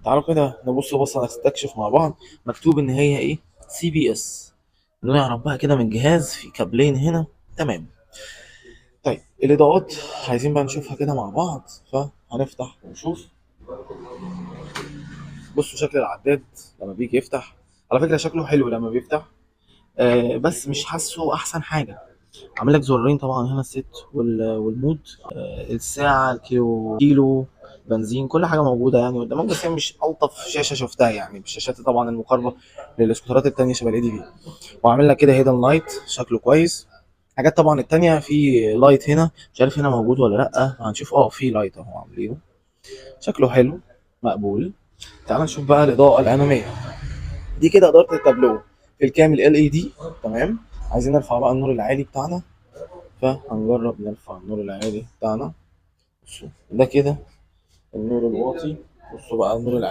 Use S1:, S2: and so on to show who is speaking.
S1: تعالوا كده نبص بصة نستكشف مع بعض. مكتوب ان هي ايه؟ CBS. نعرف بقى كده من الجهاز، في كابلين هنا. تمام. طيب الاضاءات عايزين بقى نشوفها كده مع بعض، فهنفتح ونشوف. بصوا شكل العداد لما بيجي يفتح، على فكرة شكله حلو لما بيفتح، بس مش حاسه احسن حاجة. عامل لك زرارين طبعا هنا، ال set وال mode، الساعة، الكيلو، كيلو بنزين، كل حاجة موجودة يعني قدامك، بس هي مش الطف شاشة شفتها يعني، بالشاشات طبعا المقاربة للاسكوترات التانية شبه ال ADV. وعامل لك كده hidden light شكله كويس. حاجات طبعا التانية في light هنا، مش عارف هنا موجود ولا لا، هنشوف. في light اهو عاملينه، شكله حلو مقبول. تعال نشوف بقى الاضاءة الامامية. دي كده ادارة التابلو في الكامل LED. تمام. عايزين نرفع بقى النور العالي بتاعنا، فهنجرب نرفع النور العالي بتاعنا. بصوا ده كده النور الواطي، بصوا بقى النور العالي.